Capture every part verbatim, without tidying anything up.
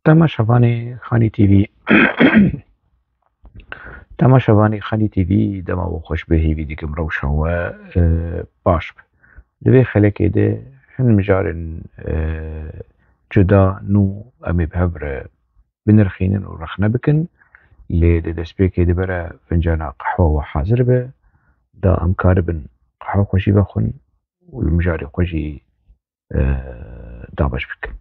Temaşevanê Xanî T V. Temaşevanê Xanî T V, dema we xweş be, hêvî dikim rewşa we, e, baş be. Di vê xelekê de hin mijarên, e, cuda nû em ê bi hev re binirxînin û rexne bikin. Lê di destpêkê de bere fincana qehwa we hazir be, da em karibin qehwa xwe jî vexwin û li mijarê xwe jî, e, dabeş bikin.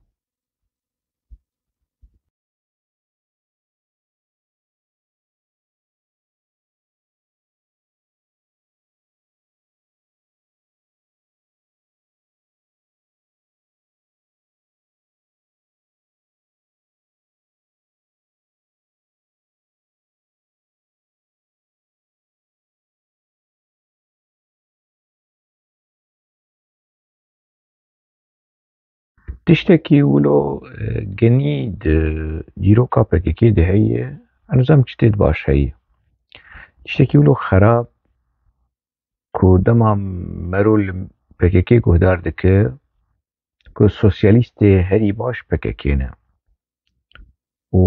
Tiştekî wilo, e, genî di dîroka P K K de heye, ez nizam çi tê di baş heye. Tiştekî wilo xerab ku dema mero li P K K guhdar dike ku sosyalîstê herî baş P K K ne û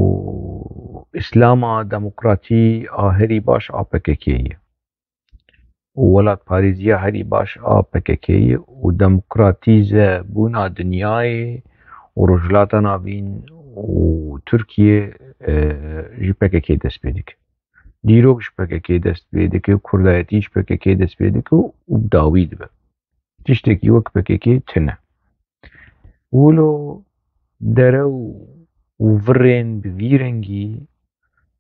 îslama demokratî a herî baş a P K K ye û welatparêziya herî baş a P K K ye û demokratîze bûna dinyayê û Rojhilata Navîn û Tirkiye, e, ji P K K dest pê dike. Dîrok ji P K K dest pê dike, kurdayetî ji P K K dest pê dike û bi dawî dibe. Tiştekî wek P K K tune. Wilo derew û virên bi vî rengî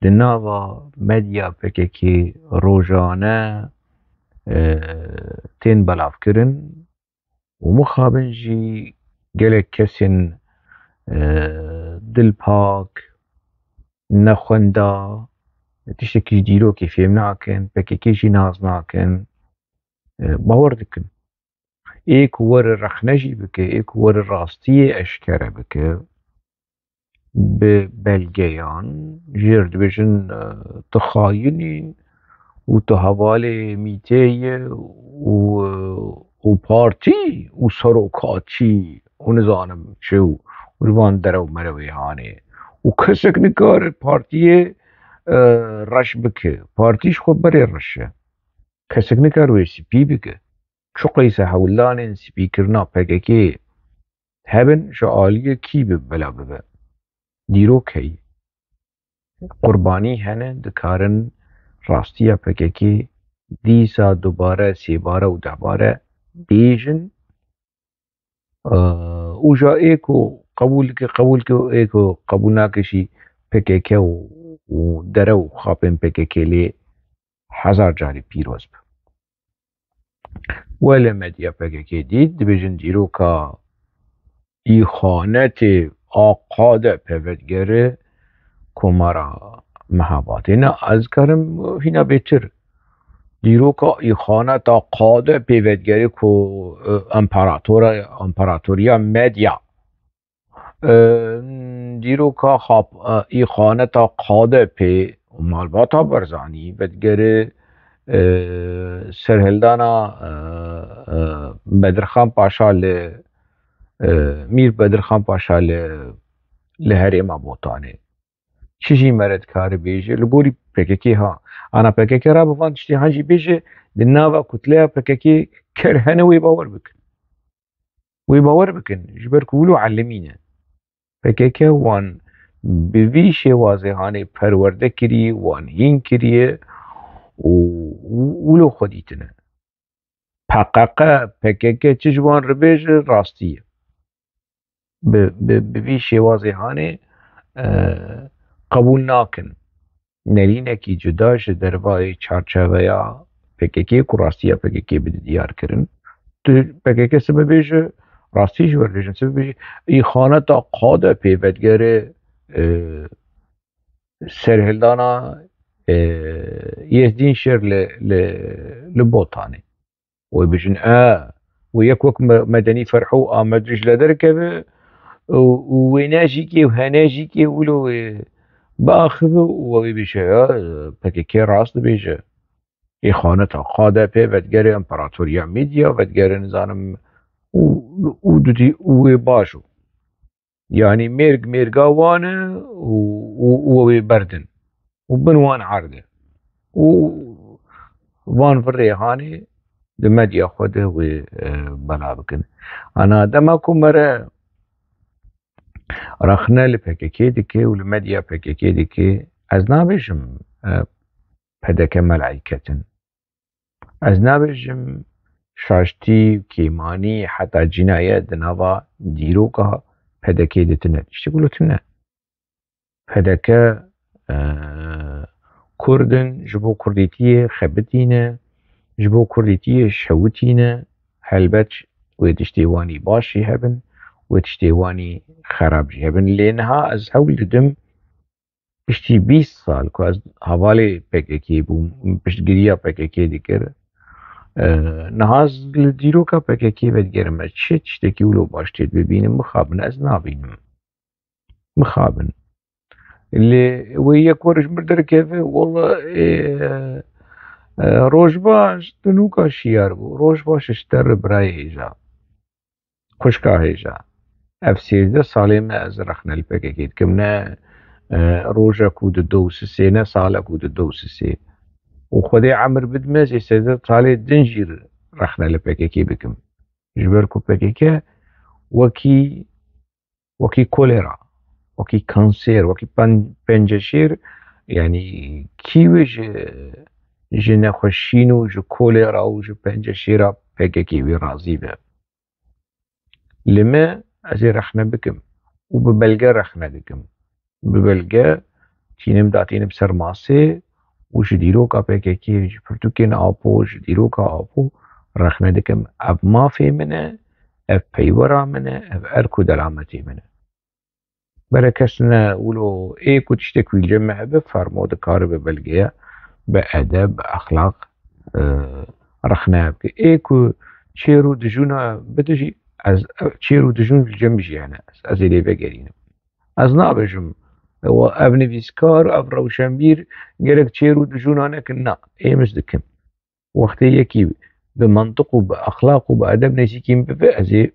di nava medya P K K rojane, e, tên belavkirin û mixabin jî gelek kesên, e, dilpak, nexwenda, tiştekî ji dîrokê fêm nakin, P K K jî nas nakin, e, bawer dikin. Ê ku were rexne jî bike, ê ku were rastiyê eşkere bike, bi belgeyan jê re dibêjin, e, tu xayinî û tu hevalê mîtê yî û, e, û partî û serokatî û nizanim çi û, û ji van derew merewê hanê. Û kesek nikare partiyê, e, reş bike. Partî ji xwe berê reş e. Kesek nikare wê spî bike. Çiqîse hewldanên spîkirina P K K hebin, ji aliyê kî bi bela bibe? Dîrok heye. Qurbanî hene, dikarin rastiya P K K dîsa dubare, sêbare û dehbare bêjin. Eee, û ja ê ku qebûl dike, qebûl dike, û ê ku qebûl nake jî P K K û, û dere û xapên P K K lê hezar carî pîroz be. We li medya P K K dît, dibêjin dîroka îxanetê a qade pê vedigere komara meha batê. Na, ez karim hîna bêtir. Dîroka îxaneta qade pê vedigere ku, e, împaratora, împaratoriya medya. E, dîroka xap-, e, îxaneta qade pê û malbata Barzanî vedigere, e, serhildana, e, e, Bedirxan Paşa li, e, Mîr Bedirxan Paşa li, li herêma Botanê. Çi jî mere dikare bêje, li gorî P K K ha. Ana P K K re bi van tiştê han jî bêje, di nava kutleya P K K ker hene wê bawer bikin. Wê bawer bikin, ji ber ku wilo elimî ne. P K K wan bi vî şêwazê hanê perwerde kirî, wan hîn kiriye û, û wilo xwe dîtine. P Q Q, P K K çi ji wan re bêje, rastî ye. Bi, bi, bi vî şêwazê hanê, e, qebûl nakin. Nerînekî cuda ji dervayê çarçeveya P K K ku rastiya P K K bi diyar kirin. Tu P K K sibe bêje, rastî ji we re bêjin, sibe bêje, îxaneta qade pê vedigere, e, serhildana, e, Yezdîn Şêr li, li, li Botanê. Wê bêjin, e, wê yek wek me-, Medenî Ferho û Amed Dîcle derkeve û, û wê ne jî kê û hene jî kê wilo wê biaxive û wê bêje, ya, P K K rast dibêje. Îxaneta qade pê vedigere împaratoriya Medya, vedigere nizanim û, û dudî û wê baş o. Yanî mêrg mêrga wan e û, û, û wê berdin. Û bin wan erd e. Û van vir rêhanê di medya xwe de wê, e, bela bikin. Ana dema ku mere rexne li P K K dike û li medya P K K dike, ez nabêjim, e, P D K melayî ketin. Ez nabêjim şaştî, kêmanî, heta cînayet di nava dîroka P D K de tune. Tiştek wilo tune. P D K, e, Kurd in, ji bo Kurdîtiyê xebitîne, ji bo Kurdîtiyê şewitîne. Helbet wê tiştê wanî baş jî hebin, wê tiştê wanî xerab jî hebin. Lê niha ez hewl didim, piştî bîst sal ku ez hevalê P K K bûm, piştgiriya P K K dikir, e, niha ez li dîroka P K K vedigerim, ez çi tiştekî wilo baş tê bibînim, mixabin ez nabînim. Mixabin. Lê wê yek were ji mir derkeve, wela, ê, e, roj baş, tu nûka şiyar bû. Roj baş ji te re birayê hêja. Xwişka hêja. Ev sêzdeh salê me ez rexne li P K K dikim. Ne, e, rojek û di do û sisê, ne salek û di do û sisê. Û Xwedê emir bidme, ez ê sêzdeh salê din jî rexne li P K K bikim. Ji ber ku P K K wekî wekî kolera, wekî kanser, wekî pen-, penceşêr, yanî kî wê ji, ji nexweşîn û ji kolera û ji penceşêra P K K wî razî be? Li me ez ê rexne bikim û bi belge rexne dikim. Bi belge tînim datînim ser masê û ji dîroka P K K, ji pirtûkên Apo, ji dîroka Apo rexne dikim. Ev mafê min e, ev peywera min e, ev erk û delametê min e. Bere kes ne wilo ê ku tiştek wî li cem me hebe, fermo dikare bi belgeya, bi edeb, bi exlaq, e, rexne bike. Ê ku çêr û dijûna bide jî, ez, çêr û dijûn li cem jî hene. Ez, ez ê lê vegerînim. Ez nabêjim, ew, ev nivîskar, ev rewşenbîr gerek çêr û dijûna nekin. Na, êm ez dikim. Wextê yekî bi mantiq û bi exlaq û bi edeb nêzîkî min bibe, ez ê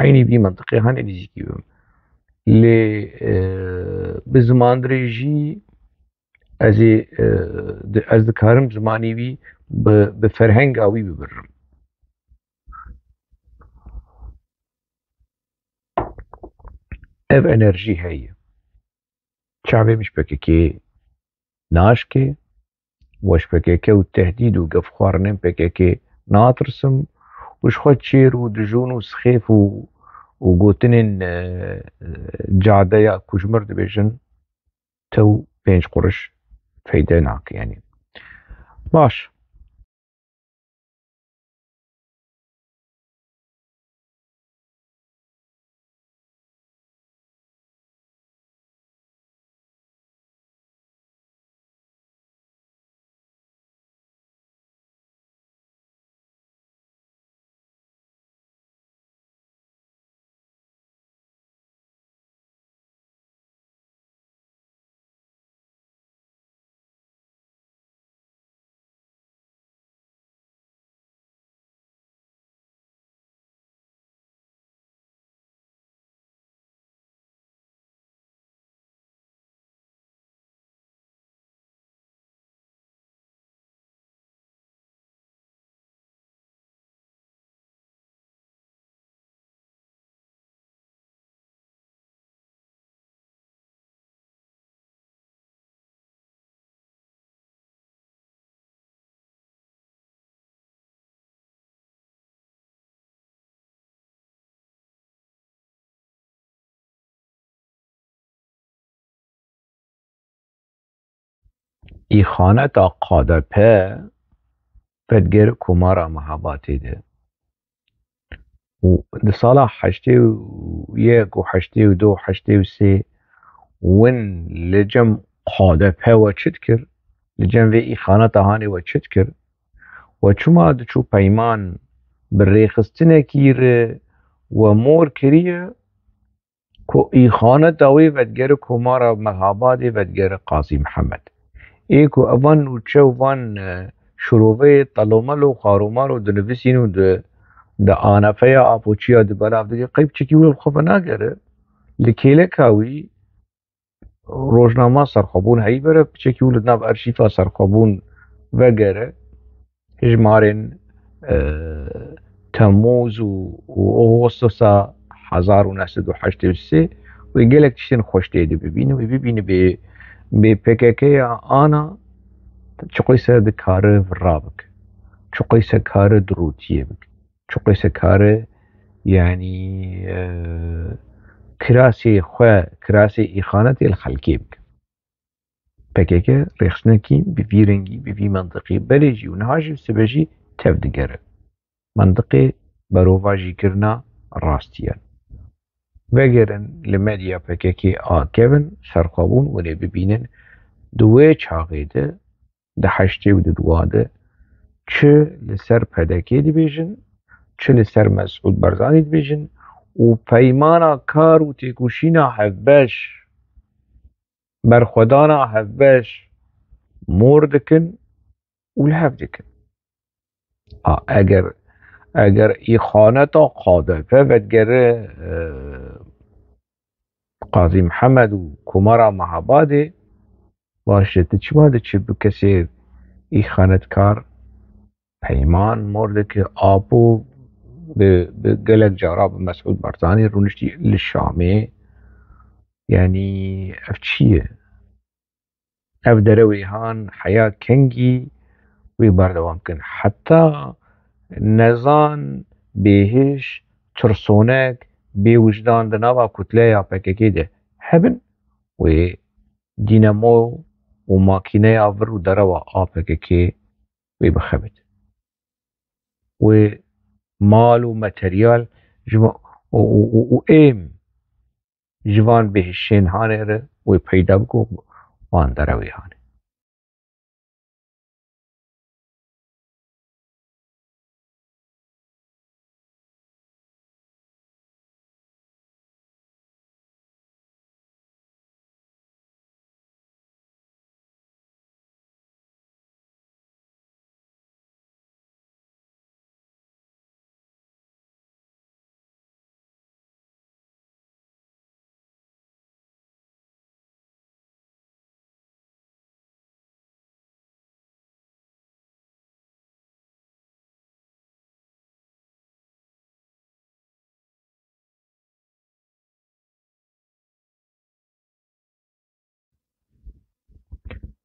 eynî vî mantiqê hanê nêzîkî bibim. Lê, e, bi zimandirêjî ez ê, e, di-, ez dikarim zimanî wî bi, bi ferhenga wî bibirim. Ev enerjî heye. Çavê min ji P K K naşke, we ji P K K û tehdîd û gefxwarinên P K K natirsim û ji xwe çêr û dijûn û sixêf û, û gotinên, e, cadeya ku ji mir dibêjin, tew pênc quruş feyde nake, yanî. Baş. Îxaneta K D P vedger Komara Mehabatê de û di sala heştê û yek û heştê û du û heştê û sê win li cem K D P we çi dikir? Li cem vê îxaneta hanê we çi dikir? We çima diçû peyman bi rêxistinekî re we mor kiriye? Ku îxaneta wê vedigere Komara Mehabadê, vedigere Qazî Mihemed. Ê ku evan nûçe û van, e, şiroveyê telomelo, xaromaro dinivîsîn û di, di anafeya apoçiya di belav dike, qey piçekî wilo bi xwe venagere, Li kêleka wî rojnama Serxwebûn heyî bere, piçekî û li nav arşîfa Serxwebûn vegere, hejmarên, e, Temmûz û, û Agostosa hezar û neh sed û heştê û sê, wê gelek tiştên xweş tê de bibîne, wê bibîne bê, bê P K K ya ana çiqîse dikare vira bike, çiqîse kare dirûtiyê bike, çiqîse kare, yanî, e, kirasê xwe, kirasê îxanetê li xelkê bike. P K K rêxistinekî bi vî rengî, bi vî mentiqî berê jî û niha jî sibe jî tev digere. Mentiqê berovajîkirina rastiyan. Vegerin li medya P K K akevin, Serxwebûn hûn ê bibînin, di wê çaxê de, di heştê û di dua de, çi li ser P D K dibêjin, çi li ser Mesûd Barzanî dibêjin û peymana kar û têkoşîna hevbeş, berxwedana hevbeş mor dikin û li hev dikin. A, eger, eger îxaneta K D P vedigere, e, Qazî Mihemed û Komara Mehabadê, baş e, tu çima diçi bi kesê îxanetkar peyman mor dike? Apo bi, bi gelek cara bi Mesûd Barzanî rûniştî li Şamê. Yanî ev çi ye? Ev dere wê han heya kengî wê berdewam kin. Heta nezan, bêhiş, tirsonek, bêwijdan di nava kutleya P K K de hebin, wê dînamo û makîneya vir û derewa a P K K wê bixebit. Wê mal û materyal ji va-, û, û, û, û êm ji van bêhişên hanê re wê peyda bike û van dere wê hanê.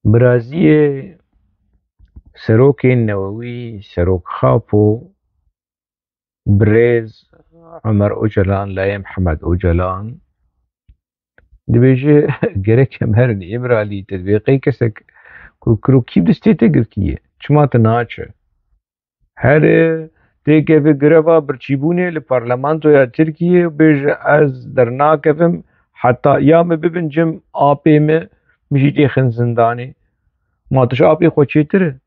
Biraziyê serokên newewî, serok Xapo, birêz Omer Ocalan, layê Mihemed Ocalan, dibêje, gerek em herin Îmralî, te dibê qey kesek ku kirokî bi destê te girtiye. Çima tu naçe? Here têkeve greva birçîbûnê li parlamentoya Tirkiyê, bêje ez dernakevim heta ya min bibin cem apê min, min jî têxin zindanê. Ma tu ji apê xwe çêtir e?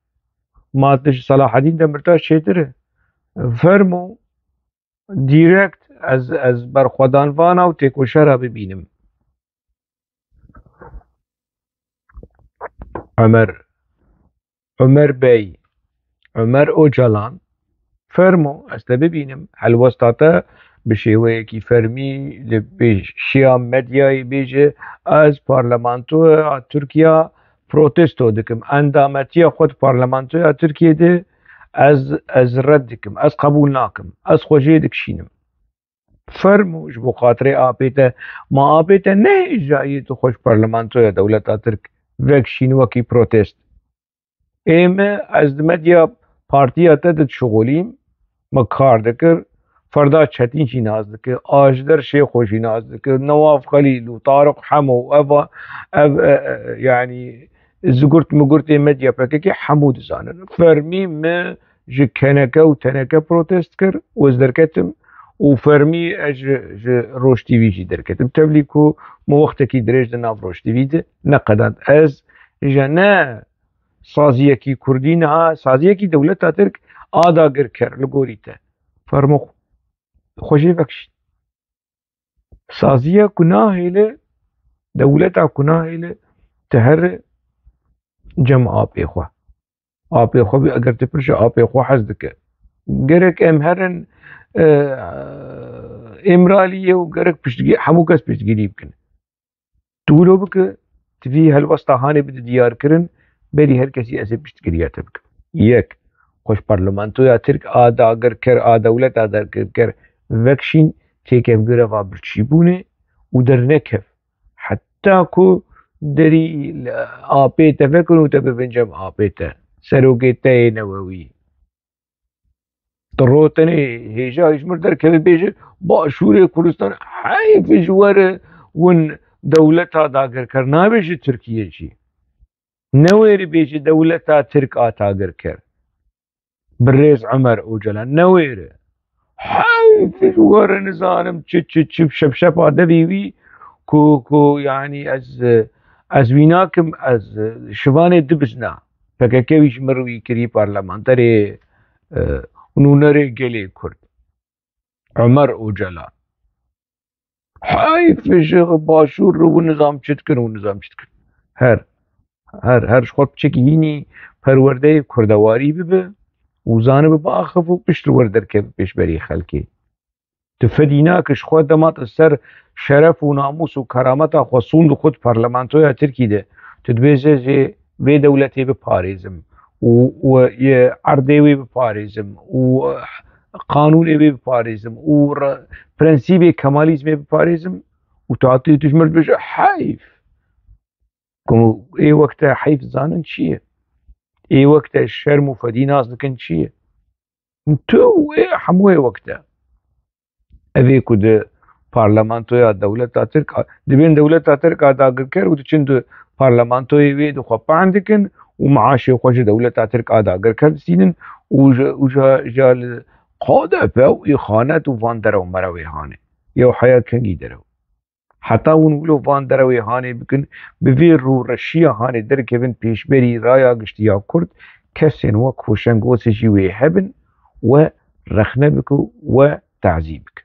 Ma tu ji Selahedîn Demirtaş çêtir e? Fermo, direkt ez, ez berxwedan vana û têkoşera bibînim. Omer, Omer Bey, Omer Ocalan, fermo, ez te bibînim. Helwesta te bi şêweyekî fermî li pêşiya medyayê bêje, ez parlamentoya Tirkiya protesto dikim. Endametiya xwe di parlamentoya Tirkiyê de ez, ez red dikim, ez qebûl nakim, ez xwe jê dikişînim. Fermo ji bo xatirê apê te. Ma apê te nehêjayî tu xwe ji parlamentoya dewleta Tirk vekişînî wekî protest? Ê me, ez di medya partiya te de dişixulîm, me kar dikir. Ferda Çetîn jî nas dikir, Ajder Şêxo jî nas dikir, Newaf Xelîl û Tariq Hemo û eva, ev, e, e, yanî zigurt migurtê medya P K K hemû dizanin. Fermî me ji keneke û teneke protest kir û ez derketim û fermî ez ji, ji Roj T V jî derketim. Tevlî ku min wextekî dirêj di nav Roj T V de neqedand. Ez ji ne saziyekî kurdî niha, saziyekî dewleta Tirk a dagirker li gorî te. Fermo xwe jê vekişîn. Saziya ku nahêle, dewleta ku nahêle, tu here cem apê xwe. Apê xwe bî, eger tu pir ji apê xwe hez dike. Gerek em herin, e, Îmraliyê û gerek piştgî-, hemû kes piştgirî bikin. Tu wilo bike, tu vî helwesta hanê bide diyar kirin, berî her kesî ez ê piştgiriya te bikim. Yek, xwe ji parlamentoya Tirk a dagirker, a dewleta dagirker vekşîn, têkev greva birçîbûnê û dernekev. Heta ku derî li apê te vekin û te bibin cem apê te. Serokê te yê newewî. Tu ro tenê hêja ji mir derkeve bêje, Başûrê Kurdistan, heyf ji we re win dewleta dagirker, nabêje Tirkiye jî. Newêre bêje dewleta Tirk a dagirker. Birêz Ömer Ocalan, newêre. Heyf ji we re nizanim çi, çi, çi, şepşepa devî wî ku, ku, yanî ez, ez wî nakim, ez şivanê dibizna. P K K wî ji mir wî kirî parlamenterê, e, nûnerê gelê Kurd. Ömer Ocalan. Heyf ji Başûr re û nizam çi dikin û nizam çi dikin. Her, her, her ji xwe piçekî hînî perwerdeyê kurdewarî bibe û zanibe biaxiv û pişt li wir derkeve pêşberî xelkê. Tu fedî nake ji xwe dema te ser şeref û namûs û kerameta xwe sûnd û xwe di parlamentoya Tirkî de. Tu dibêje jê vê dewletê biparêzim û, û yê erdê wê biparêzim û qanûnê wê biparêzim û re-, prensîbê Kemalîzmê biparêzim û tu hatî tu ji mir dibêje heyf. Ku ê wek te heyf zanin çi ye? Ê wek te şerm û fedî nas dikin çi ye? Tu û ê hemû ê wek te. Ev ê ku di parlamentoya dewleta Tirk a, dibên dewleta Tirk a dagirker û diçin di parlamentoyê wê di xwe pehn dikin û maaşê xwe ji dewleta Tirk a dagirker distînin û ji, û ji, ji li K D P û îxanet û van derew merewê hanê. Yew heya kengî derew. Heta hûn wilo van derewê hanê bikin, bi vê rûreşiya hanê derkevin pêşberî raya giştî ya Kurd, kesên wek Hoşeng Osê jî wê hebin, we rexne bike û we tazî bike.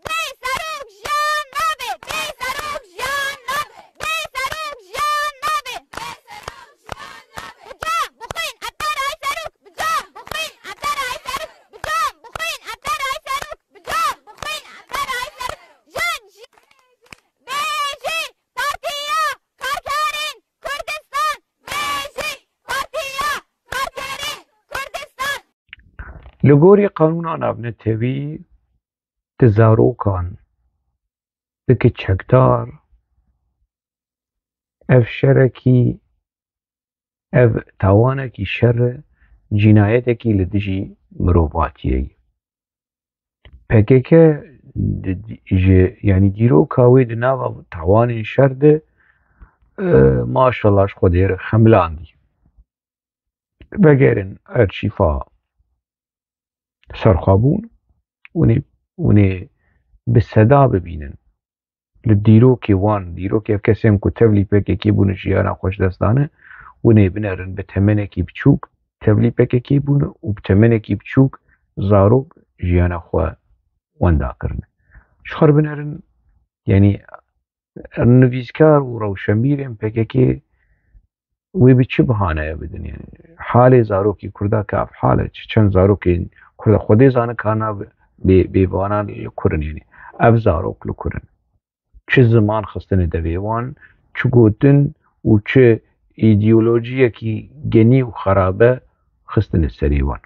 Bê serok jiyan nabe, bê serok jiyan nabe, bê serok jiyan nabe. Bi can bixwîn, ev derayê serok, bi can bixwîn, ev derayê serok, bi can bixwîn, ev derayê serok, bi can bixwîn, ev derayê serok. Jin, jin, bêjî, Partiya Karkerên Kurdistan, bêjî, Partiya Karkerên Kurdistan. Li gorî qanûna navnetewî, di zarokan, di kiçekdar, ev şerekî, ev tawanekî şer e, cînayetekî li dijî mirovatiyê ye. P K K di, di, ji, yanî dîroka wê di nava tawanên şer de, e, maşallah ji Xwedê re xemilandî. Vegerin arşîfa serxwebûn, hûn ê, hûn ê bi seda bibînin. Li dîrokê wan, dîrokê kesên ku tevlî P K K bûne, jiyana xwe ji dest dane, hûn ê binerin bi temenekî biçûk tevlî P K K bûne û bi temenekî biçûk zarok jiyana xwe wenda kirine. Ji xwe re binerin, yanî nivîskar û rewşenbîrên P K K wê bi çi bihaneye bidin? Yanî halê zarokî Kurda ke ev hal e, çi çend zarokên Kurda Xwedê zane ka nav bê, bê vanan li kur in, yanî ev zarok li kur in. Çi ziman xistine devê wan, çi gotin û çi îdeolojiyekî genî û xerabe xistine serê wan.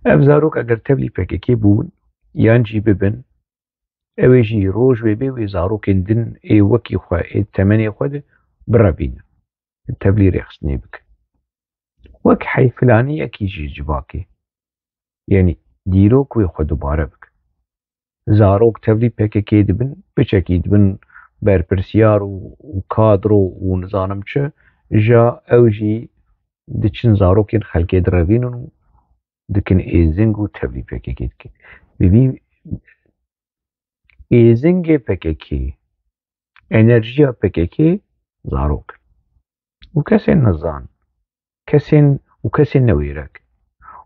Ev zarok eger tevlî P K K bûn, yan jî bibin, ew ê jî roj wê bê wê zarokên din ê wekî xwe, ê temenê xwe de birevînin, tevlî rêxistinê bikin. Wek heyfilaniyekî jî civakê, yanî dîrok wê xwe dubare bikin. Zarok tevlî P K K dibin, piçekî dibin berpirsiyar û, û kadro û nizanim çi, ja ew jî diçin zarokên xelkê direvînin û dikin êzing û tevlî P K K dikin. Bi vî êzingê P K K, enerjiya P K K zarok in. Û kesên nizan, kesên û kesên newêrek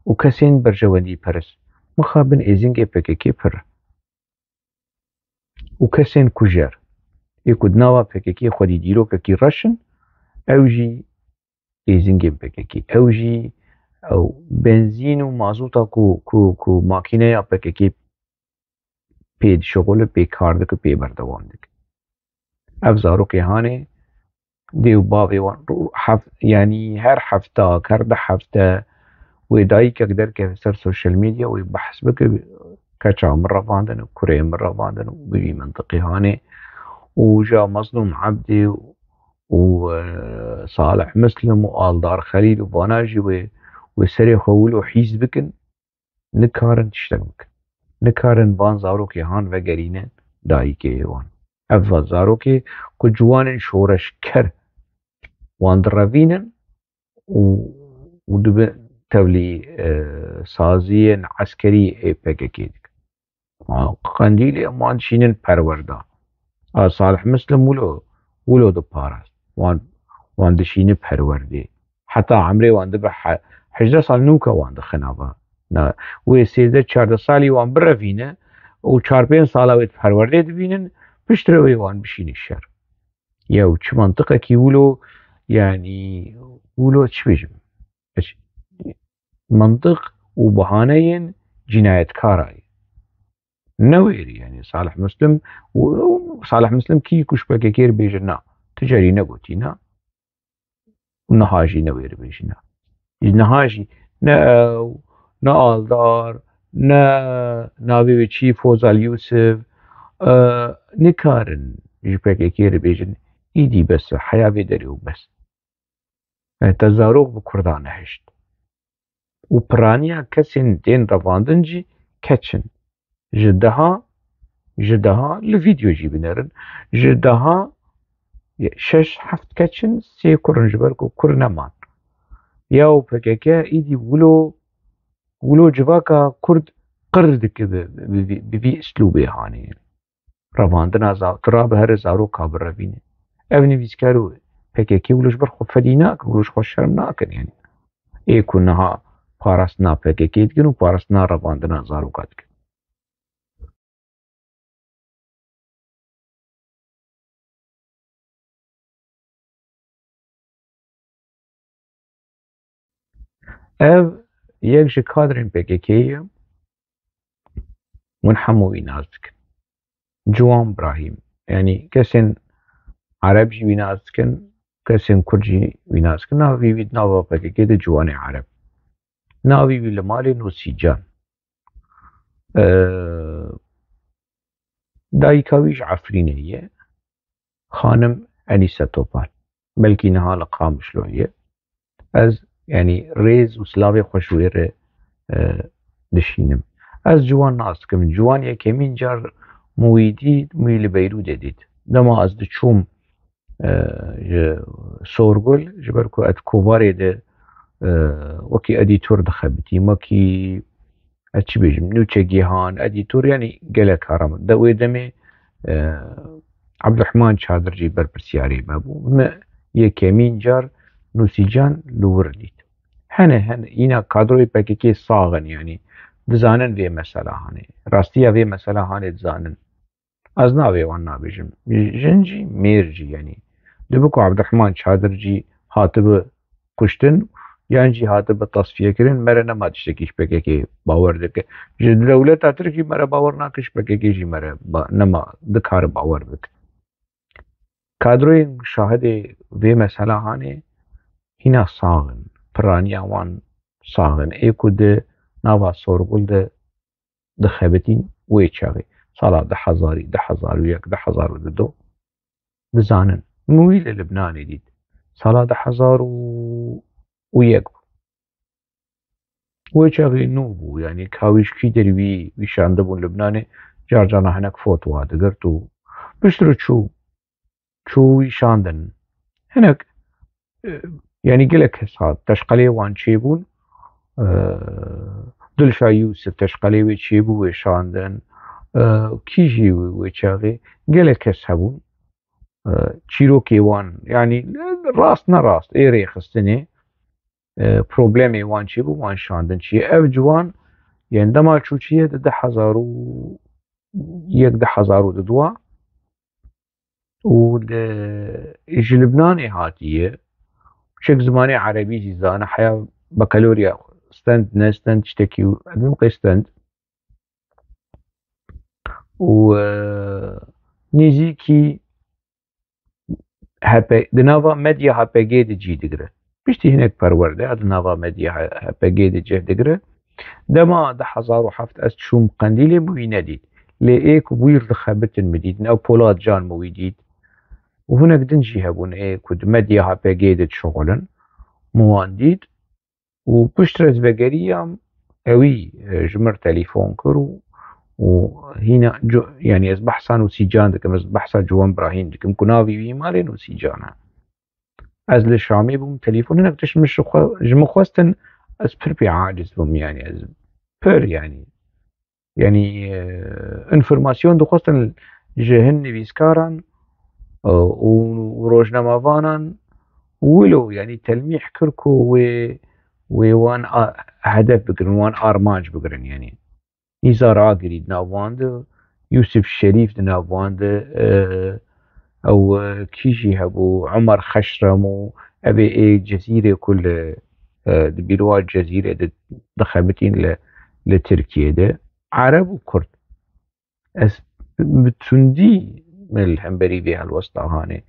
û kesên berjewendîperest mixabin êzingê P K K pir e. û kesên kujer. Ê ku di nava P K K xwedî dîrokekî reş in, ew jî êzingên P K K. Ew jî ew benzîn û mazota ku, ku, ku makîneya P K K pê dişixule, pê kar dike, pê berdewam dike. Ev zarokê hanê dê û bavê wan ro-, hef-, yanî her hefta, her du hefte wê dayikek derkeve ser sosyal medya, wê behs bike, keça min revandin, kurê min revandin û bi vî mintiqê hanê û ja Mezlûm Ebdî û, e, Salih Muslim û Aldar Xelîl û vana jî wê, wê serê xwe wilo hîs bikin. Nikarin tiştek bikin. Nikarin van zarokê han vegerîne dayikê wan. Ev va zarokê ku ciwanên şoreşker wan direvînin û, û dibe tevlî, e, saziyên eskerî ê P K K dikin. Ma Qendîlê em wan dişînin perwerda. A Salih Muslim wilo, wilo diparast. Wan, wan dişîni perwerdê. Heta emrê wan dibe he-, hejdeh sal nûke wan dixe nava. Na, wê sêzdeh çardeh salî wan birevîne û çar pênc sala wê di perwerdê dibînin, piştre wê wan bişîne şer. Yew çi mantiqekî wilo, yanî wilo çi bêjim? Eş-, mantiq û bahaneyên cînayetkara ye. Ne wêrî, yanî Salih Muslim û, û Salih Muslim kî ku ji P K K re bêje na, tu carî negotî na. Û niha jî ne wê re bêjî na. Niha jî ne ew, ne Aldar, ne navê wê çi, Fozal Yusuf, e, nikarin ji P K K re bêjin, îdî bes e, heya vê derê û bes. E, te zarok bi Kurdan nehişt. Û piraniya kesên tên revandin jî keç in. Ji deha, ji deha, li vîdeo jî binerin, ji deha şeş heft keç in, sê kur in, ji ber ku kur neman. Ya û P K K îdî wilo, wilo civaka Kurd qir dike bi, bi, bi, bi vî îslûbê hanê. Revandina za-, tu rabe here zaroka birevîne. Ev nivîskar û P K K wilo ji ber xwe fedî nakin, wilo ji xwe şerm nakin, yanî. Ê ku niha parastina P K K dikin û parastina revandina zaroka dikin. Ev yek ji kadrên P K K ye. Hûn hemû wî nas dikin. Ciwan Brahîm. Yanî kesên Ereb jî wî nas dikin, kesên Kurd jî wî nas dikin. Navê wî di nava P K K de Ciwanê Ereb. Navê wî li malê Nûsîcan. Ee, dayika wî ji Efrînê ye. Xanim Enîse Topal. Belkî niha li Qamişlo ye. Ez, yanî, rêz û silavê xwe ji wê re, e, dişînim. Ez Ciwan nas dikim. Ciwan yekemîn car min wî dît, min wî li Beyrûdê dît. Dema ez diçûm, e, ji Sorgul, ji ber ku ez kovarê de, e, wekî edîtor dixebitîm, wekî ez çi bêjim, nûçegîhan, edîtor, yanî gelek cara min. De wê demê, e, Abdurrahman Çadir jî berpirsiyarê me bû. Me yekemîn car Nûsîcan li wir dît. Hene, hene, îna kadroyê P K K sax in, yanî dizanin vê mesela hanê. Rastiya vê mesela hanê dizanin. Ez navê wan nabêjim. Jin jî, mêr jî, yanî. Dibe ku Abdurrahman Çadir jî hatibe kuştin, yan jî hatibe tasfiye kirin, me re nema tiştekî ji P K K bawer dike. Ji dewleta Tirk jî me re bawer nake, ji P K K jî me re ba-, nema dikare bawer bike. Kadroyên şahidê vê mesela hanê hîna sax in. Piraniya wan sax in. Ê ku di nava Sorgul de dixebitîn wê çaxê, sala du hezarî, du hezar û yek, du hezar û du, dizanin. Min wî li Libnanê dît. Sala du hezar û yek bû. Wê çaxê nû bû, yanî ka wî ji kî derî wî, wî şandibûn Libnanê, car carna hinek fotowa digirt û piştre çû. Çû wî şandin. Hinek, e, yanî gelek kes hat. Teşqelê wan çêbûn. E, Dilşa Yûsif teşqelê wê çêbû, wê şandin. E, kî jî wê çaxê gelek kes hebûn. E, çîrokê wan, yanî rast ne rast ê rêxistinê, e, problemê wan çêbû, wan şandin çi ye. Ev ciwan, yanî dema çû çi ye, di du hezar û yek, du hezar û du, û li, ji Libnanê hatiye. Çek zimanê erebî jî zane, heya bakalorya stend, ne stend, tiştekî û ez niqê stend. Û, e, nêzîkî H P, di nava medya H P G de cî digire. Piştî hinek perwerde di nava medya H P G de cih digire. Dema du hezar û heft ez çûm Qendîlê, min wî nedît. Lê ê ku wî dixebitin min dît. Ew Polat Can min wî dît. Û hinek din jî hebûn ê ku di medya H P G de dişuxulin. Min wan dît. Û piştre ez vegeriyam, ewî, e, ji mir telefon kir û, û hîna co-, yanî ez behsa Nûsîcan dikim, ez behsa Ciwan Brahîm dikim, ku navî wî malê Nûsîcan e. Ez li Şamê bûm, telefon hinek tişt min ji xwe, ji min xwestin, ez pir pê aciz bûm, yanî ez pir, yanî, yanî, e, înformasyon dixwestin ji hin nivîskaran, e, û, û rojnamavanan, wilo, yanî telmîh kir ku wê, wê wan a-, hedef bigirin, wan armanc bigirin, yanî. Nîzar Agirî di nav wan de, Yûsif Şerîf di nav wan de, e, ew, e, kî jî hebû, Omer Xeşrem û ev ê, ê Cezîrê ku li, e, di bîroya Cezîrê de dixebitîn li, li Tirkiyê de, Ereb û Kurd. Ez bi tundî me li hemberî vê helwesta hanê,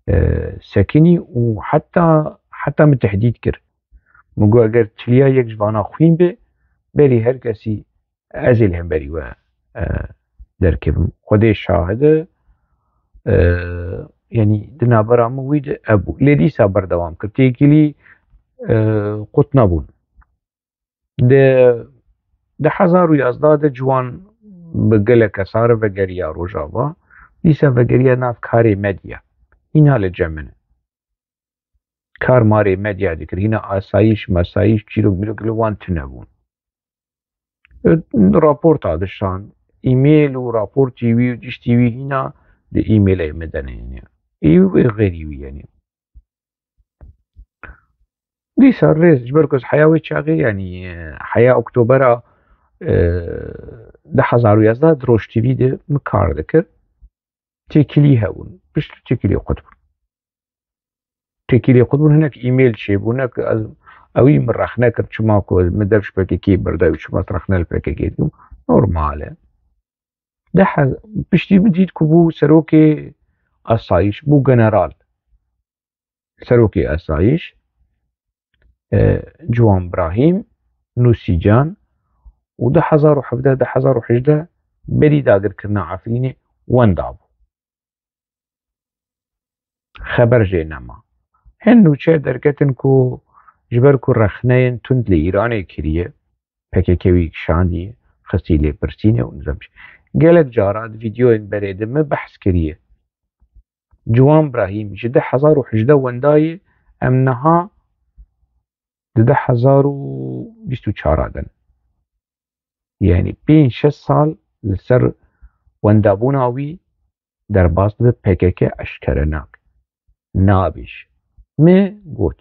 e, sekinî û heta, heta min tehdît kir. Min got, eger tiliya yek ji vana xwîn be, berî her kesî ez ê li hemberî we, e, derkevim. Xwedê şahid e, e, yanî di navbera min wî de hebû. Lê dîsa berdewam kir. Têkilî, e, qut nebûn. Di du hezar û yazdeh de Ciwan bi gelek kesar vegeriya Rojava. Dîsa vegeriya nav karê medya. Hîna li cem min e. Kar marê medya dikir. Hîna asayîş, mesayîş, çîrok mîrok li wan tune bûn. Raporta dişan. Îmêl û raportî wî û tiştî wî hîna di îmêlê min de ne, yanî. Ê wê xêrî wî, yanî. Dîsa rêz, ji ber ku ez heya wê çaxê, yanî, e, heya Oktobera, e, du hezar û yazdeh di Roj T V de min kar dikir. Têkilî hebûn. Pişt têkilî qut bûn. Têkilî qut bûn, hinek îmêl çêbû, hinek ez, ewî min rexne kir, çima ku min dev ji P K K berda û çima rexne li P K K dikim. Normal e. De hez-, piştî min dît ku bû serokê asayîş, bû general. Serokê asayîş, e, Ciwan Brahîm, Nûsîcan û du hezar û hevdeh, du hezar û hejdeh berî dagirkirina Efrînê wenda bû. Xeber jê nema. Hin nûçe derketin ku ji ber ku rexneyên tund li Îranê kiriye, P K K wî kişandiye, xistî lêpirsînê û nizam jî. Gelek cara di vîdeoyên berê de min behs kiriye. Ciwan Brahîm ji du hezar û hejdeh wendayê, em niha di du hezar û bîst û çar de ne. Yanî pênc şeş sal li ser wendabûna wî derbas dibe, P K K eşkere nake. Nabêje. Min got,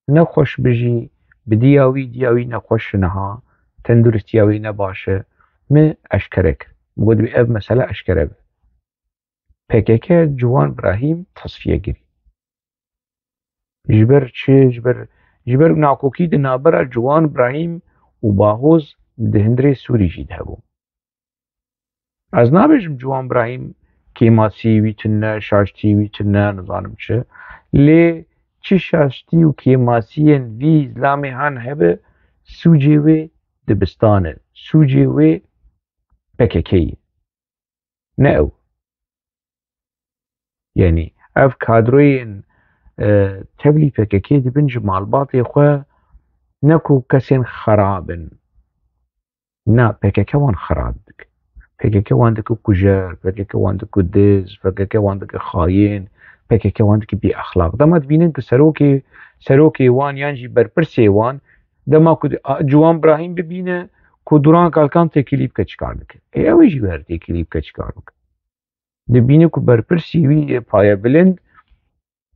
nexweş bijî, bi diya wî, diya wî nexweş e niha, tenduristiya wî ne baş e. Min eşkere kir. Min got, divê ev mesele eşkere be. P K K Ciwan Brahîm tesfiye kirî. Ji ber çi? Ji ber, ji ber nakokî di navbera Ciwan Brahîm û Bahoz di hundirê Sûrî jî de hebû. Ez nabêjim Ciwan Brahîm kêmasî wî tune, şaştî wî tune, nizanim çi. Lê çi şaştî û kêmasiyên vî zilamê han hebe, sûcê wê dibistan e. Sûcê wê P K K ye. Ne ew. Yanî ev kadroyên, e, tevlî P K K dibin ji malbatê xwe, ne ku kesên xerab in. Na, P K K wan xerab dike. P K K wan dike kujer, P K K wan dike diz, P K K wan dike xayîn, P K K wan dike bêexlaq. Dema dibînin ku serokê, serokê wan yan jî berpirsê wan, dema ku di-, a, Ciwan Brahîm bibîne ku Duran Kalkan têkilî bike çi kar dike? Ê, ew ê jî wer têkilî bike çi kar bike? Dibîne ku berpirsî wî yê payebilind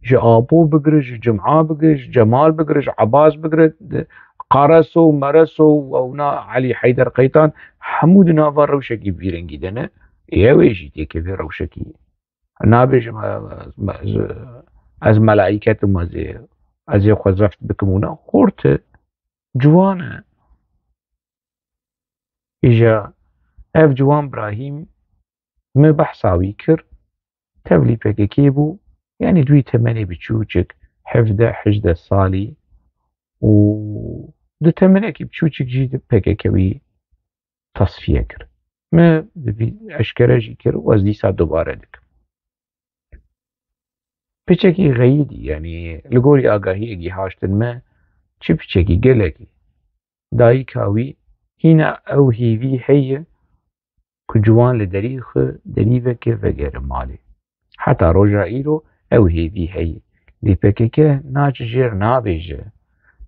ji Apo bigire, ji Cuma bigire, ji Cemal bigire, ji Ebas bigire, di-, Qaraso û Mereso û ewna Elî Heyder Qeytan hemû di nava rewşekî vî rengî de ne. Ê, ew ê jî têkevê rewşekî. Nabêjim ez, ez, ez, ez melayîket im, ez ê, ez ê xwe zeft bikim û na. Xort e, ciwan e. Îja ev ciwan Brahîm, min behsa wî kir, tevlî P K K bû, yanî dûyî temenê biçûçik, hevdeh hejdeh salî û di temenekî biçûçik jî di P K K wî tasfiye kir. Min di vî eşkere jî kir û ez dîsa dubare dikim. Piçekî xeyîdî, yanî li gorî agahiyê gihaştin me, çi piçekî, gelekî. Dayika wî hîna ew hêvî heye ku ciwan li derî xwe, derî veke, vegere malê. Heta roja îro ew hêvî heye. Lê P K K naçe jêr, nabêje.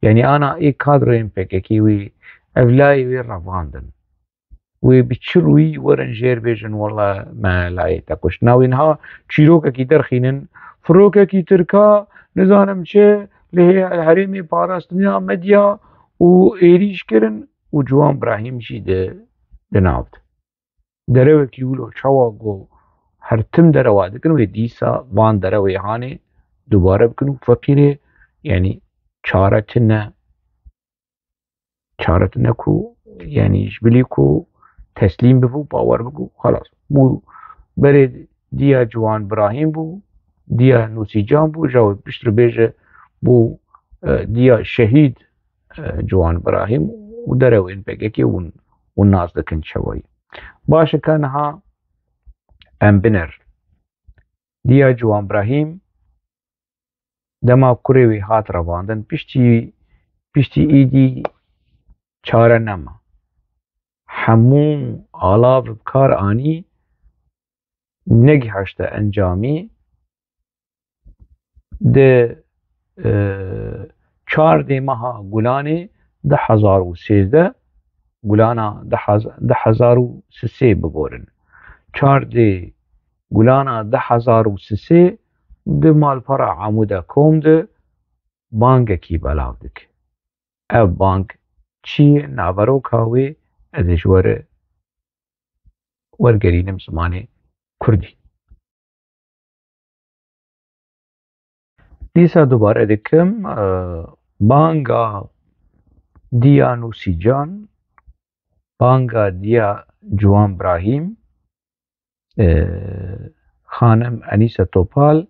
Yanî ana ê kadroyên P K K wî, ev layê wê revandin. Wê bi çi rûyî werin jêr bêjin, wela me layê te kuşt? Na wê niha çîrokekî derxînin, firokekî tirka, nizanim çi, li hê-, herêmê parastina medya û êrîş kirin û Ciwan Brahîm jî di, di nav de. Derewekî wilo çawa ku her tim derewa dikin, wê dîsa van derewê hanê dubare bikin û feqîrê, yanî çare tune, çare tune ku, yanî ji bilî ku teslîm bibû, bawer bibû, xelas. Bû berê diya Ciwan Brahîm bû, diya Nûsîcan bû, ja wê piştre bêje bû, e, diya şehîd, e, Ciwan Brahîm û derewên P K K hûn, hûn nas dikin çawa ye. Baş e, ka niha em biner. Diya Ciwan Brahîm dema kurê wî hat revandin, piştî, piştî îdî çare nema. Hemû alav bi kar anî, negihişte encamî. Di, e, çardê meha Gulanê du hezar û sêzdeh, Gulana du hezar, du hezar û sisê biborin. Çardê Gulana du hezar û sisê di malpera Amûda Kom de bangekî belav dike. Ev bang çi ye? Naveroka wê ez ê ji we re wergerînim zimanê kurdî. Dîsa dubare dikim, e, banga diya Nûsîcan, banga diya Ciwan Brahîm, e, xanim Enîse Topal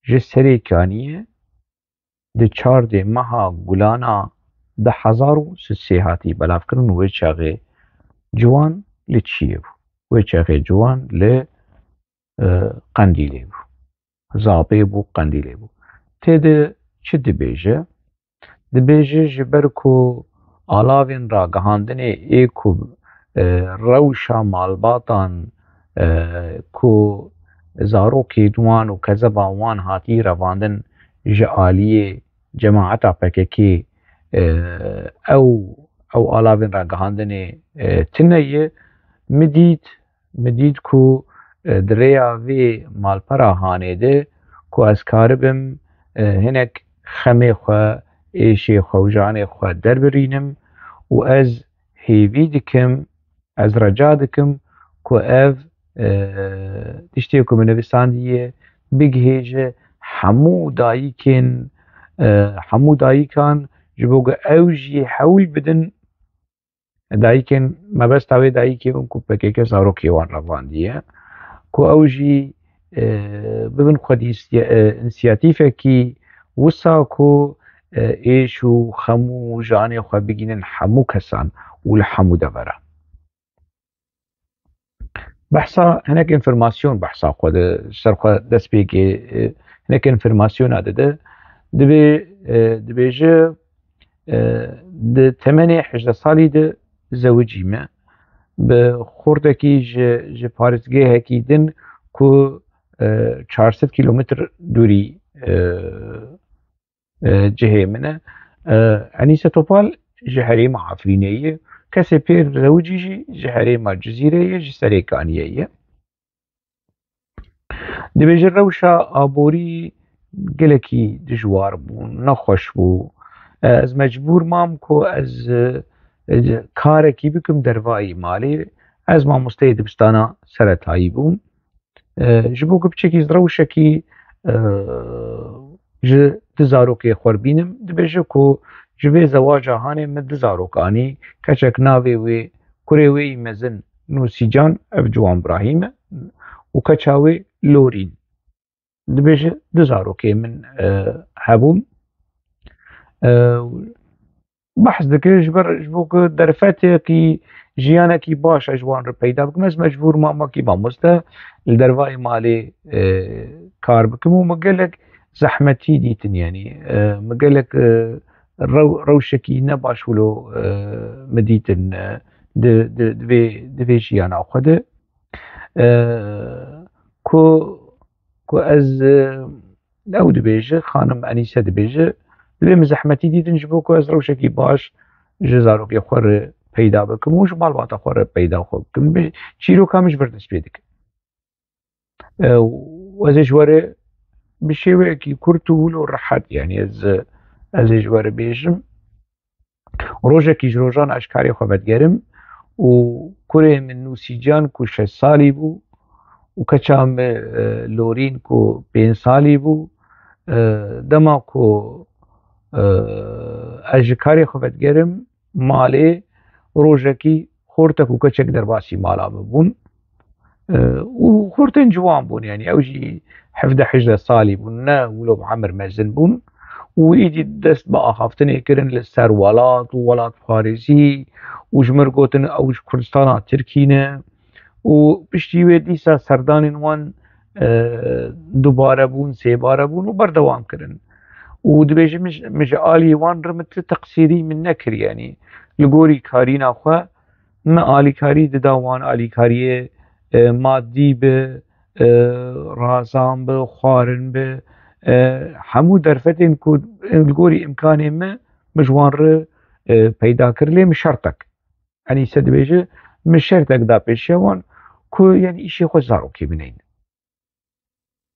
ji Serêkaniyê di çardê meha Gulana du hezar û sisê hatî belavkirin û wê çaxê Ciwan li çiyê bû. Wê çaxê Ciwan li, e, Qendîlê bû. Zapê bû, Qendîlê bû. Tê de çi dibêje? Dibêje, ji ber ku alavên ragihandinê ê ku, e, rewşa malbatan, e, ku zarokên wan û kezeba wan hatî revandin ji aliyê cemaeta P K K, e, ew, ew alavên ragihandinê, e, tune ye. Min dît, min dît ku, e, di rêya vê malpera hanê de ku ez karibim, e, hinek xemê xwe, êşê xwe û janê xwe derbirînim û ez hêvî dikim, ez reca dikim ku ev, e, tiştê ku min nivîsandiye bigihêje hemû dayikên, e, hemû dayikan, ji bo ku ew jî hewl bidin, dayikên, mebesta wê dayikê hûn ku P K K zarokê wan revandiye, ku ew jî, e, bibin xwedî insiya-, e, însiyatîfekî wisa ku, e, êş û xem û janê xwe bigînin hemû kesan û li hemû deveran. Behsa hinek înformasyon behsa xwe di ser xwe destpêkê, e, hinek înformasyona dide. Dibê, e, dibêje, e, di temenê hejdeh salî de zewicî me. Bi xortekî ji, ji parêzgehekî din ku, e, çar sed kîlometr dûrî, e, e, cihê min e. E, Enîse Topal ji herêma Efrînê ye. Kesê pê zewicî jî ji herêma Cizîrê ye, ji Serêkaniyê ye. Dibêje rewşa aborî gelekî dijwar bû, nexweş bû. E, ez mecbûr mam ku ez, e, karekî bikim dervayî malê. Ez mamosteyê dibistana seretayî bûm. E, ji bo ku piçekî rewşekî, e, ji di zarokê xwe bînim, dibêje ku ji vê zewaca hanê min di zarok anî, keçek navê wê, kurê wê yî mezin Nûsîcan, ev Ciwan Birahîm e, û keça wê Lorîn. Dibêje, du zarokê min, e, hebûn. E, behs dike ji ber, ji bo ku derfetekî, jiyanekî baş ez ji wan re peyda bikim. Ez mecbûr mam wekî mamoste li dervayê malê, e, kar bikim û min gelek zehmetî dîtin, yanî, e, min gelek, e, rew-, rewşekî ne baş wilo, e, min dîtin, e, di, di, di vê, di vê jiyana xwe de. E, ku, ku ez, e, ew dibêje, xanim Enîse dibêje, divê min zehmetî dîtin ji bo ku ez rewşekî baş ji zarokê xwe re peyda bikim û ji malbata xwe re peyda xwe bikim. Bi-, çîroka min ji vir dest pê dike. E, û ez ê ji we re bi şêweyekî kurt û wilo rehet, yanî ez, ez ê ji we re bêjim. Rojekî ji rojan ez ji karê xwe vedigerim û kurê min Nûsîcan ku şeş salî bû û keça min, e, Lorîn ku pênc salî bû, e, dema ku, e, ez ji karê xwe vedigerim malê, rojekî xortek û keçek derbasî mala min bûn. E, û xortên ciwan bûn, yanî ew jî hevdeh hejdeh salî bûn, ne wilo bi emir mezin bûn. Û êdî dest bi axaftinê kirin li ser welat û welatparêzî û ji mir gotin ew ji Kurdistana Tirkî ne. Û piştî wê dîsa serdanên wan, e, dubare bûn, sêbare bûn û berdewam kirin. Û dibêjim, min ji, min ji alî wan re min ti teqsîrî min nekir, yanî li gorî karîna xwe, me alîkarî dida wan, alîkariyê, e, madî bi, e, razan bi, xwarin bi, e, hemû derfetên ku, e, li gorî îmkanê me, min ji wan re, e, peyda kir, lê min şertek. Enîse dibêje, min şertek da pêşiya wan ku, yanî, îşê xwe zarokê bineynin.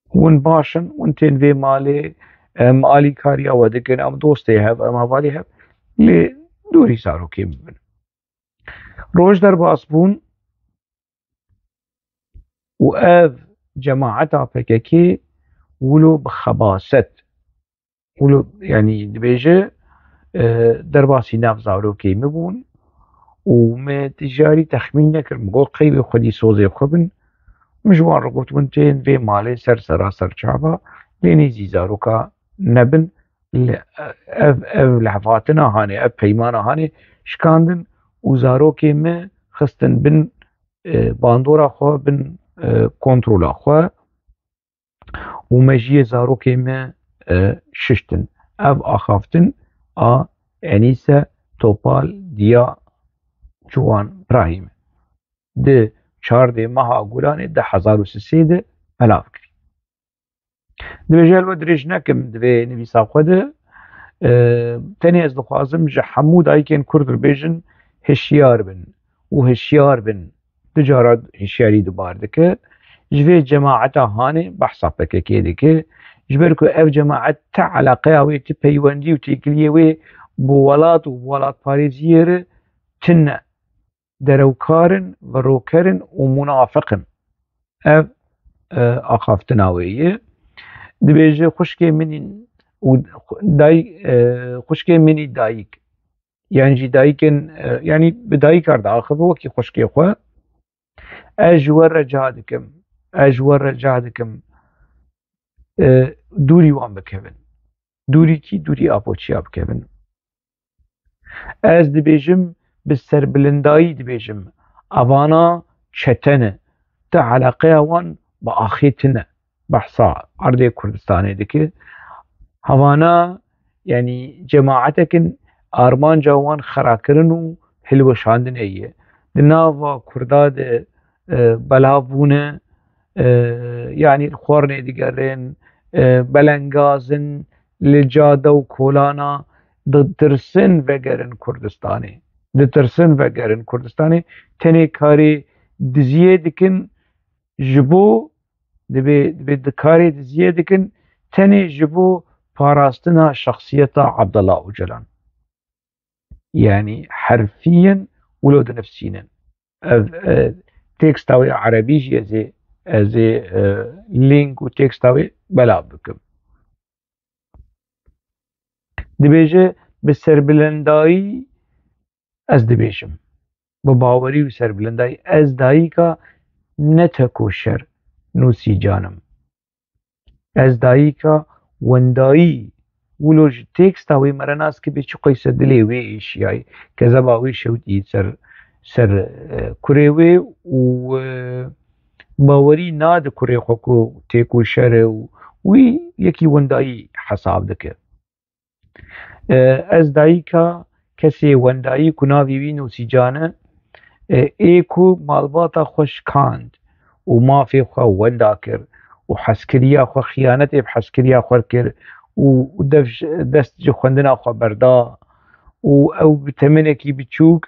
Hûn baş in, hûn tên vê malê, em alîkariya we dikin, em dostê hev, em hevalê hev, lê dûrî zarokê bibin. Roj derbas bûn û ev cemaeta P K K wilo bi xebaset, wilo, yanî dibêje, e, derbasî nav zarokê min bûn û me tijarî texmîn nekir. Min got, qey wê xwedî sozê xwe bin. Min ji wan re got, hûn tên vê malê ser sera ser çava, lê nêzî zaroka nebin. Li, ev, ev lehvatina hanê, ev peymana hanê şikandin û zarokê me xistin bin, e, bandora xwe, bin, e, kontrola xwe û mejiyê zarokê me, e, şiştin. Ev axaftin a Enîse Topal Diya Ciwan Brahîm di çardê meha Gulanê du hezar û sisê de belav kirî. Dibêje, li we dirêj nekim di vê nivîsa xwe de, e, tenê ez dixwazim ji hemû dayikên Kurd re bêjin, hişyar bin û hişyar bin. Du cara hişyarî dubar dike. Ji vê cemaeta hanê behsa P K K dike. Ji ber ku ev cemaet ti eleqeya wê, ti peywendî û têkiliyê wê bi welat û bi welatparêziyê re tune. Derewkar in, veroker in û munafiq in. Ev, e, axaftina wê ye. Dibêje, xwişkê min û dayik, e, xwişkê min î dayik. Yan jî dayikên, e, yanî bi dayika re diaxive wekî xwişkê xwe. Ez ji we re ca dikim. Ez ji we re ca dikim. E, dûrî wan bikevin. Dûrî kî? Dûrî Apoçiya bikevin. Ez dibêjim, bi serbilindayî dibêjim, evana çete ne. Ti eleqeya wan bi axê tune. Behsa erdê Kurdistanê dike. Hevana, yanî cemaetekin armanca wan xerakirin û hilweşandinê ye. Di nava Kurda de, e, belav bûne, e, yanî li xwarnê digerin, e, belengaz in, li cade û kolana ditirsin vegerin Kurdistanê. Ditirsin vegerin Kurdistanê. Tenê karê diziyê dikin ji bo, dibê, dibê di karê diziyê dikin tenê ji bo parastina şexsiyeta Abdullah Ocalan. Yanî herfiyen wilo dinivsînin. Ev, e, teksta wê erebî jî ez ê, ez ê, e, link û teksta wê belav bikim. Dibêje, bi serbilendayî ez dibêjim. Bi bawerî û serbilendayî ez dayika ne tekoşer Nûsîcan im. Ez dayika wendayî. Wilo ji teksta wê mere nas kibê çi qeyse dilê wê êşiyayî. Kezeba wê şewtî ser, ser, e, kurê wê û, e, bawerî nade kurê xwe ku têkoşer e û wî yekî wendayî hesab dike. E, ez dayika kesê wendayî ku navê wî Nûsîcan e, e, ê ku malbata xwe şikand û mafê xwe wenda kir û hezkiriya xwe, xiyanetê bi hezkiriya xwe kir û dev ji, dest ji xwendina xwe berda û ew bi temenekî biçûk,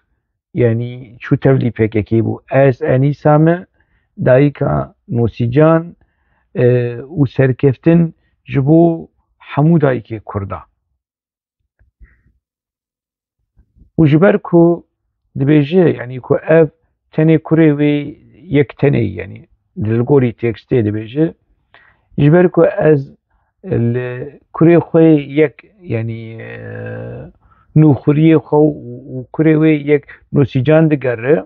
yanî çû tevlî P K K bû. Ez Enîsa me, dayika Nûsîcan, e, û serkeftin ji bo hemû dayikê Kurda. Û ji ber ku dibêje, yanî ku ev tenê kurê wê yek tenê, yanî li gorî tekstê dibêje, ji ber ku ez li kurê xwe yek, yanî, e, nûxuriyê xwe û, û kurê wê yek Nûsîcan digere,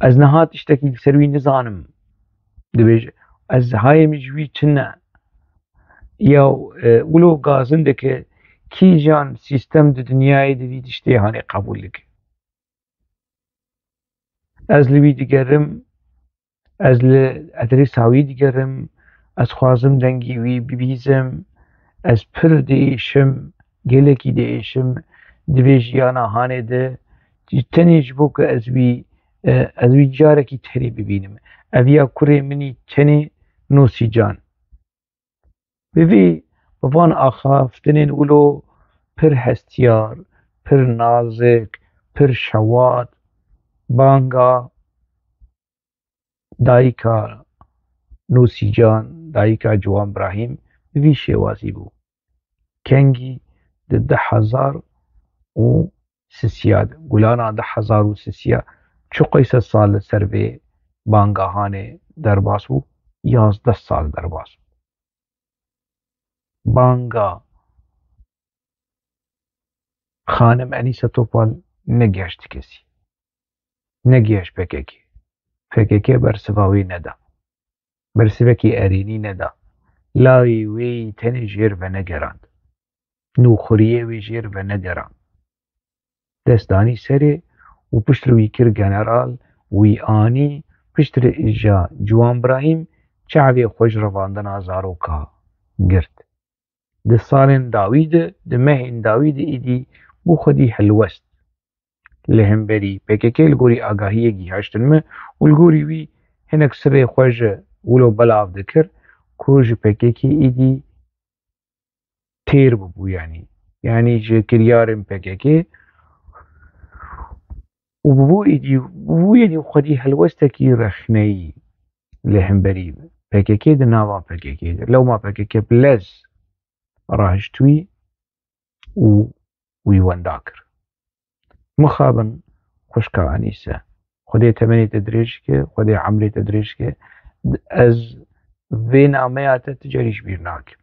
ez niha tiştekî li ser wî nizanim. Dibêje, ez hayê min ji wî çi ne? Ya, e, wilo gazin dike, kîjan sîstem di dinyayê di vî tiştê hanê qebûl dike? Ez li wî digerim, ez li edrêsa wî digerim, ez xwazim dengê wî bibîzim, ez pir diêşim, gelekî diêşim, di vê jiyana hanê de, tenê ji bo ku ez wî, e, ez wî carekî tenê bibînim. Ev ya kurê min î tenê Nûsîcan. Bi vî, bi van axaftinên wilo pir hestiyar, pir nazik, pir şewat, banga dayika Nûsîcan, dayika Ciwan Birahîm bi vî şêwazî bû. Kengî di du hezar û sisiya de, gulana du hezar û sisiya, çi qeyse sal li ser vê banga hanê derbas bû? Yazdeh sal derbas bû. Banga Xanim Enîse Topal negihişt kesî. Negihişt P K K. P K K bersiva wî neda. Bersivekî erênî neda. Lawê wê yî tenê jêr venegerand. Nûxuriyê wê jêr venegerand. Dest danî serê û piştre wî kir general, wî anî, piştre îja Ciwan Birahîm çavê xwe ji revandina zaroka girt. Di salên dawî de, di mehên dawî de êdî bû xwedî helwest. Li hemberî P K K li gorî agahiyê gihiştin me û li gorî wî hinek sirê xwe ji wilo belav dikir ku ji P K K êdî têr bûbû, yanî, yanî ji kiryarên P K K û bûbû êdî, bûbû êdî xwedî helwestekî rexneyî li hemberî P K K di nava P K K de. Lewma P K K bi lez rahişt wî û wî wenda kir. Mixabin xwişka Enîse. Xwedê temenê te dirêj ke, Xwedê emrê te dirêj ke. Ez vê nameya te tu carî ji bîr nakim.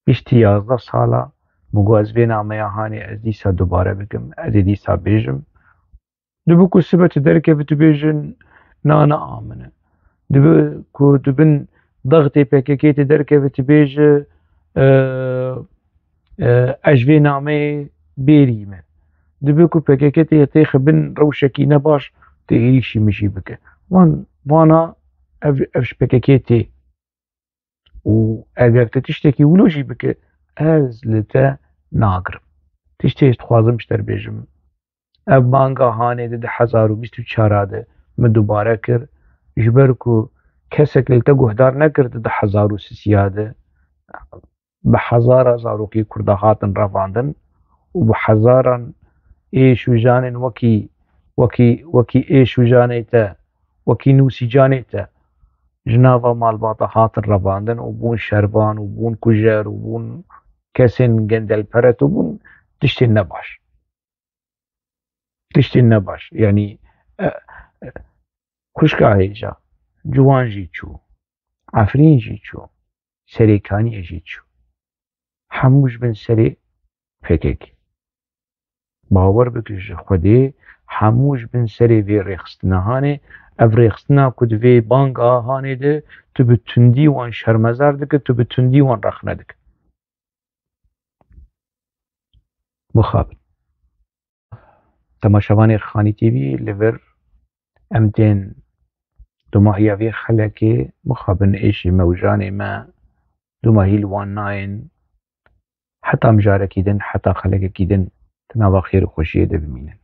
Giştî yazdeh sala min got ez vê nameya hanê ez dîsa dubare bikim, ez ê dîsa bêjim. Dibe ku sibe tu derkevî tu bêjin, na, na a min e. Dibe ku tu bin dextê P K K tu derkevî tu bêji, e, e, ez ji vê nameyê bêrî me. Dibe ku P K K tê, têxe bin rewşekî nebaş, tu êrîşî min jî bike. Van, vana ev, ev ji P K K tê. Û eger tu tiştekî wilo jî bike, ez li te nagirim. Tiştê ez dixwazim ji te re bêjim. Ev manga hanê di du hezar û bîst û çar de min dubare kir, ji ber ku kesek li te guhdar nekir di du hezar û sisiya de, bi hezara zarokê Kurda hatin revandin û bi hezaran êş û janên wekî, wekî, wekî êş û janê te, wekî Nûsîcanê te ji nava malbata hatin revandin û bûn şervan û bûn kujer û bûn kesên gendelperet û bûn tiştên nebaş. Tiştên nebaş. Yanî, e, e, xwişka hêja. Ciwan jî çû, Efrîn jî çû, Serê Kaniyê jî çû. Hemû ji bin serê P K K. Bawer bike ji Xwedê, hemû ji bin serê vê rêxistina hanê. Ev rêxistina ku di vê banga hanê de tu bi tundî wan şermezar dike, tu bi tundî wan rexne dike. Mixabin. Temaşevanê Xanî T V, li vir em tên dumahiya vê xelekê. Mixabin êşî me û janê me dumahî li wan nayên. Heta mijarekî din, heta xelekekî din, di nava xêr û xweşiyê de bimînin.